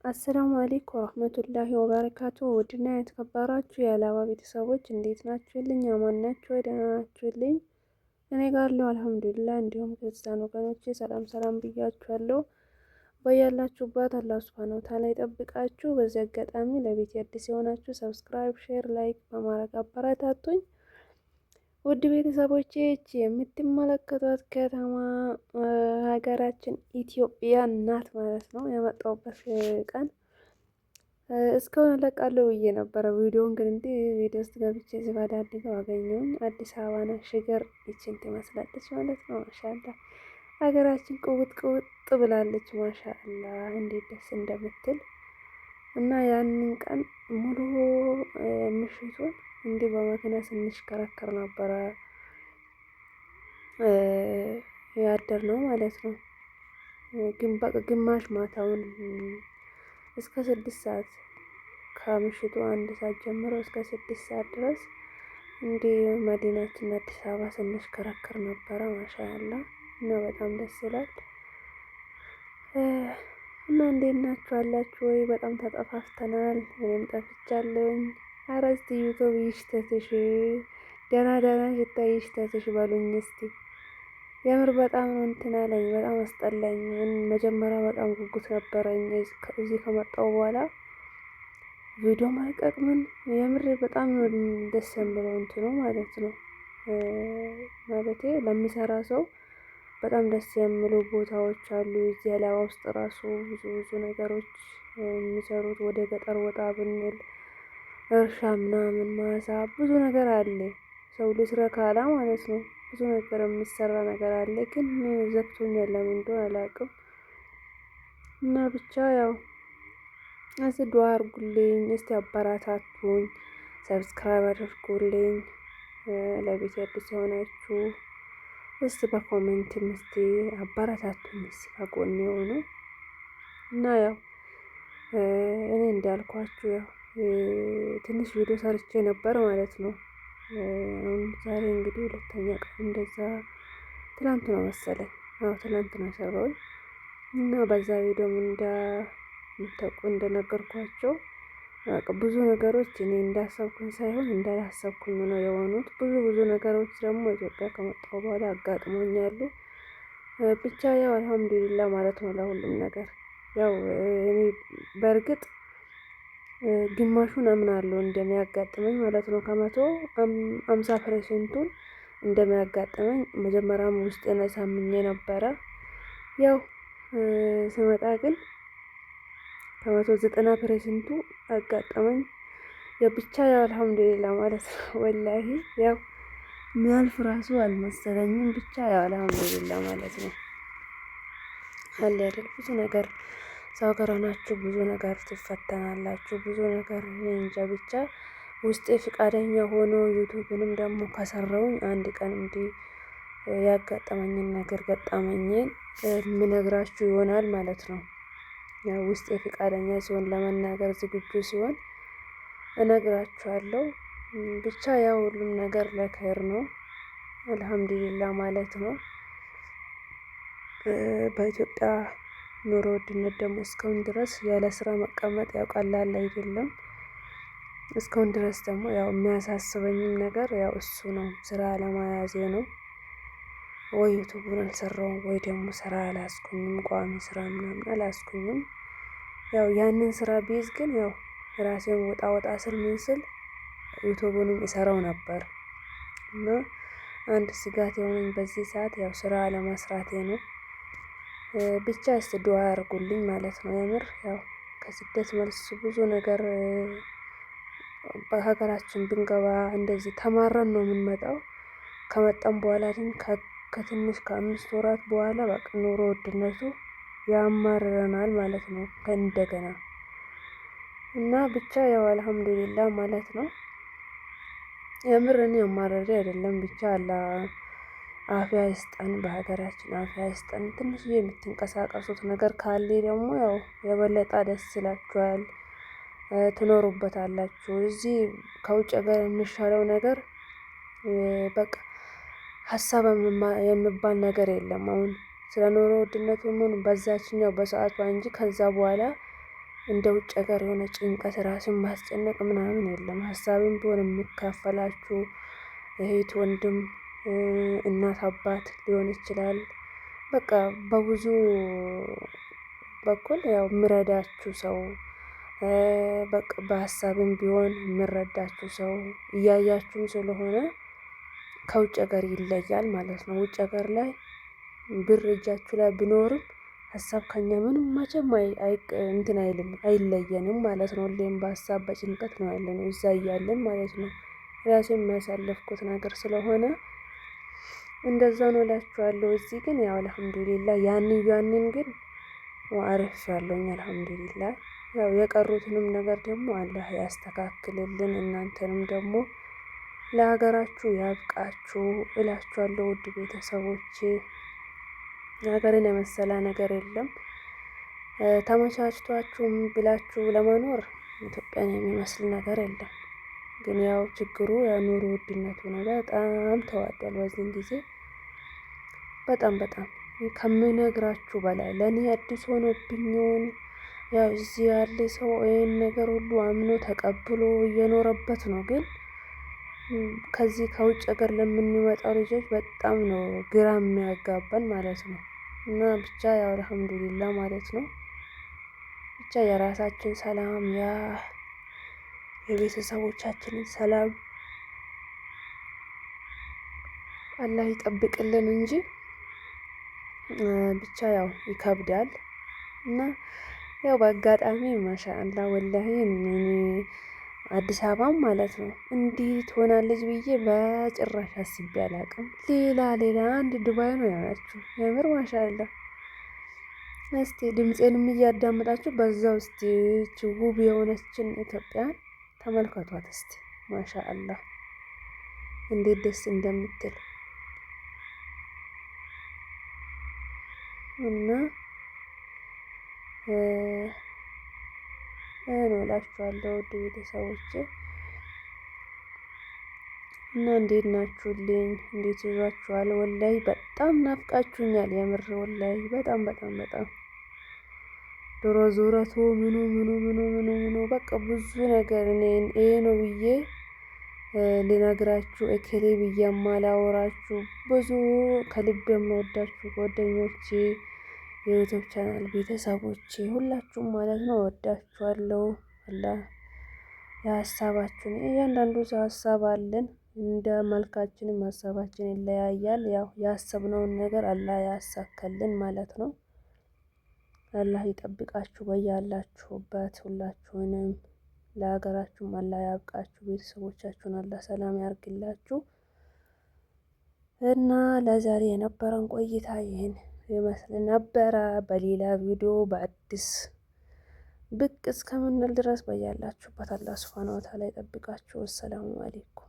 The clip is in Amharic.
السلام عليكم ورحمة الله وبركاته። ውድና የተከበራችሁ የአላባ ቤተሰቦች እንዴት ናችሁልኝ? አማን ናችሁ ወይ? ደህና ናችሁልኝ? እኔ ጋር አለሁ الحمد لله። እንዲሁም ክርስቲያን ወገኖቼ ሰላም ሰላም ብያችኋለሁ። በያላችሁበት አላህ سبحانه وتعالى ይጠብቃችሁ። በዚህ አጋጣሚ ለቤት አዲስ የሆናችሁ subscribe፣ share፣ like በማድረግ አበረታቱኝ። ውድ ቤተሰቦቼ ይህች የምትመለከቷት ከተማ ሀገራችን ኢትዮጵያ ናት ማለት ነው። የመጣሁበት ቀን እስካሁን እለቃለሁ ብዬ ነበረ ቪዲዮውን፣ ግን እንዲህ ቪዲዮ ውስጥ ገብቼ ዝባዳልገው አገኘሁኝ። አዲስ አበባ ናት፣ ሸገር ይችን ትመስላለች ማለት ነው። ማሻላ ሀገራችን ቅውጥ ቅውጥ ብላለች። ማሻአላ እንዴት ደስ እንደምትል እና ያንን ቀን ሙሉ ምሽቱን እንዲህ በመኪና ስንሽከረከር ነበረ ያደር ነው ማለት ነው። ግማሽ ማታውን እስከ 6 ሰዓት፣ ከምሽቱ 1 ሰዓት ጀምሮ እስከ 6 ሰዓት ድረስ እንዲህ መዲናችን አዲስ አበባ ስንሽከረከር ነበረ። ማሻአላ እና በጣም ደስ ይላል። እና እንዴት ናችሁ አላችሁ ወይ? በጣም ተጠፋፍተናል። እኔም ጠፍቻለሁኝ። ኧረ እስቲ YouTube ይሽተትሽ፣ ደህና ደህና ሽታ ይሽተትሽ በሉኝ እስቲ። የምር በጣም ነው እንትን አለኝ፣ በጣም አስጠላኝ። መጀመሪያ በጣም ጉጉት ነበረኝ እዚህ ከመጣሁ በኋላ ቪዲዮ መልቀቅ ምን የምር በጣም ነው ደስ የሚለው እንትኑ ማለት ነው። ማለቴ ለሚሰራ ሰው በጣም ደስ የሚሉ ቦታዎች አሉ። እዚህ አላባ ውስጥ ራሱ ብዙ ብዙ ነገሮች የሚሰሩት፣ ወደ ገጠር ወጣ ብንል እርሻ ምናምን ማሳ ብዙ ነገር አለ። ሰው ልስራ ካላ ማለት ነው ብዙ ነገር የሚሰራ ነገር አለ። ግን ዘግቶኛል፣ ለምን እንደሆነ አላውቅም። እና ብቻ ያው እስቲ ዱአ አድርጉልኝ፣ እስቲ አበረታቱኝ፣ subscribe አድርጉልኝ። ለቤት አዲስ የሆናችሁ እስቲ በ comment ም እስቲ አበረታቱኝ፣ እስቲ ከጎን የሆኑ። እና ያው እኔ እንዳልኳችሁ ያው ትንሽ ቪዲዮ ሰርቼ ነበር ማለት ነው። አሁን ዛሬ እንግዲህ ሁለተኛ ቀን እንደዛ ትላንት ነው መሰለኝ። አዎ ትላንት ነው የሰራሁት። እና በዛ ቪዲዮም እንደምታውቁ እንደነገርኳቸው ብዙ ነገሮች እኔ እንዳሰብኩኝ ሳይሆን እንዳላሰብኩኝ ነው የሆኑት። ብዙ ብዙ ነገሮች ደግሞ ኢትዮጵያ ከመጣሁ በኋላ አጋጥሞኛሉ። ብቻ ያው አልሐምዱሊላ ማለት ነው ለሁሉም ነገር። ያው እኔ በእርግጥ ግማሹን አምናለሁ እንደሚያጋጥመኝ ማለት ነው። ከ150 percent ኡን እንደሚያጋጥመኝ መጀመሪያም ውስጤን አሳምኜ ነበረ። ያው ስመጣ ግን ከ190 percent ኡ አጋጠመኝ። ያው ብቻ ያው አልሐምዱሊላ ማለት ነው። ወላሂ ያው ሚያልፍ ራሱ አልመሰለኝም። ብቻ ያው አልሐምዱሊላ ማለት ነው። አለ አይደል ብዙ ነገር ሰው ሀገር ሆናችሁ ብዙ ነገር ትፈተናላችሁ። ብዙ ነገር እንጃ፣ ብቻ ውስጤ ፍቃደኛ ሆኖ YouTube ንም ደግሞ ከሰራውኝ አንድ ቀን እንዲህ ያጋጠመኝን ነገር ገጠመኝን የምነግራችሁ ይሆናል ማለት ነው። ያው ውስጤ ፍቃደኛ ሲሆን፣ ለመናገር ዝግጁ ሲሆን እነግራችኋለሁ። ብቻ ያው ሁሉም ነገር ለኸይር ነው። አልሐምዱሊላ ማለት ነው። በኢትዮጵያ ኑሮ ውድነት ደግሞ እስካሁን ድረስ ያለ ስራ መቀመጥ ያው ቀላል አይደለም። እስካሁን ድረስ ደግሞ ያው የሚያሳስበኝም ነገር ያው እሱ ነው፣ ስራ አለመያዜ ነው። ወይ YouTube ኡን አልሰራውም ወይ ደግሞ ስራ አላስኩኝም፣ ቋሚ ስራ ምናምን አላስኩኝም። ያው ያንን ስራ ቢይዝ ግን ያው ራሴን ወጣ ወጣ ስል ምን ስል YouTube ኡንም እሰራው ነበር። እና አንድ ስጋት የሆነኝ በዚህ ሰዓት ያው ስራ አለመስራቴ ነው። ብቻ እስቲ ዱአ አድርጉልኝ ማለት ነው። የምር ያው ከስደት መልስ ብዙ ነገር በሀገራችን ብንገባ እንደዚህ ተማረን ነው የምንመጣው። ከመጣም በኋላ ግን ከትንሽ ከ5 ወራት በኋላ በቃ ኑሮ ውድነቱ ያማርረናል ማለት ነው። ከእንደገና እና ብቻ ያው አልሐምዱሊላ ማለት ነው። የምር እኔ አማራሪ አይደለም፣ ብቻ አላህ አፍያ ይስጠን፣ በሀገራችን አፍያ ይስጠን። ትንሽዬ የምትንቀሳቀሱት ነገር ካለ ደግሞ ያው የበለጠ ደስ ይላችኋል፣ ትኖሩበታላችሁ። እዚህ ከውጭ ሀገር የሚሻለው ነገር በቃ ሀሳብ የሚባል ነገር የለም። አሁን ስለ ኑሮ ውድነቱ ምን በዛችኛው በሰዓቷ እንጂ ከዛ በኋላ እንደ ውጭ ሀገር የሆነ ጭንቀት ራስን ማስጨነቅ ምናምን የለም። ሀሳብም ቢሆን የሚካፈላችሁ እህት፣ ወንድም፣ እናት፣ አባት ሊሆን ይችላል። በቃ በብዙ በኩል ያው የሚረዳችሁ ሰው በቃ በሀሳብም ቢሆን የሚረዳችሁ ሰው እያያችሁም ስለሆነ ከውጭ ሀገር ይለያል ማለት ነው። ውጭ ሀገር ላይ ብር እጃችሁ ላይ ቢኖርም ሀሳብ ከኛ ምንም መቼም እንትን አይልም አይለየንም ማለት ነው። ሁሌም በሀሳብ በጭንቀት ነው ያለነው እዛ እያለን ማለት ነው። ራሴ የሚያሳለፍኩት ነገር ስለሆነ እንደዛ ነው እላችኋለሁ። እዚህ ግን ያው አልሐምዱሊላ ያንን ያንን ግን አሪፍ ያለውኝ አልሐምዱሊላ። ያው የቀሩትንም ነገር ደግሞ አላህ ያስተካክልልን፣ እናንተንም ደግሞ ለሀገራችሁ ያብቃችሁ እላችኋለሁ። ውድ ቤተሰቦቼ ሀገርን የመሰለ ነገር የለም። ተመቻችቷችሁም ብላችሁ ለመኖር ኢትዮጵያን የሚመስል ነገር የለም። ግን ያው ችግሩ የኑሮ ውድነቱ ነው። በጣም ተዋዷል በዚህን ጊዜ በጣም በጣም ከምነግራችሁ በላይ ለእኔ አዲስ ሆኖብኝውን ያው እዚህ ያለ ሰው ይህን ነገር ሁሉ አምኖ ተቀብሎ እየኖረበት ነው። ግን ከዚህ ከውጭ ሀገር ለምንመጣው ልጆች በጣም ነው ግራ የሚያጋባን ማለት ነው። እና ብቻ ያው አልሐምዱሊላ ማለት ነው። ብቻ የራሳችን ሰላም ያ የቤተሰቦቻችንን ሰላም አላህ ይጠብቅልን እንጂ ብቻ ያው ይከብዳል። እና ያው በአጋጣሚ ማሻአላ ወላሂ እኔ አዲስ አበባም ማለት ነው እንዲህ ትሆናለች ብዬ በጭራሽ አስቤ አላቅም። ሌላ ሌላ አንድ ዱባይ ነው የሆነችው። የምር ማሻአላ። እስቲ ድምፄንም እያዳመጣችሁ በዛው እስቲ ውብ የሆነችን ኢትዮጵያን ተመልከቷት እስቲ ማሻአላ እንዴት ደስ እንደምትል እና ነው እላችኋለሁ ውድ ቤተሰቦቼ። እና እንዴት ናችሁልኝ? እንዴት ይዟችኋል? ወላይ በጣም ናፍቃችሁኛል። የምር ወላይ በጣም በጣም በጣም ዶሮ ዙረቱ ምኑ ምኑ ምኑ ምኑ ምኑ በቃ ብዙ ነገር እኔ ይሄ ነው ብዬ ልነግራችሁ እከሌ ብዬ የማላወራችሁ ብዙ ከልብ የምወዳችሁ ጓደኞቼ፣ የ YouTube channel ቤተሰቦቼ ሁላችሁም ማለት ነው እወዳችኋለሁ። አላህ የሀሳባችሁን እያንዳንዱ ሰው ሀሳብ አለን። እንደ መልካችንም ሀሳባችን ይለያያል። ያው ያሰብነውን ነገር አላህ ያሳካልን ማለት ነው። አላህ ይጠብቃችሁ በያላችሁበት ሁላችሁንም፣ ለሀገራችሁም አላህ ያብቃችሁ። ቤተሰቦቻችሁን አላህ ሰላም ያርግላችሁ። እና ለዛሬ የነበረን ቆይታ ይህን ይመስል ነበረ። በሌላ ቪዲዮ በአዲስ ብቅ እስከምንል ድረስ በያላችሁበት አላህ ሱብሃነሁ ወተዓላ ይጠብቃችሁ። አሰላሙ አለይኩም።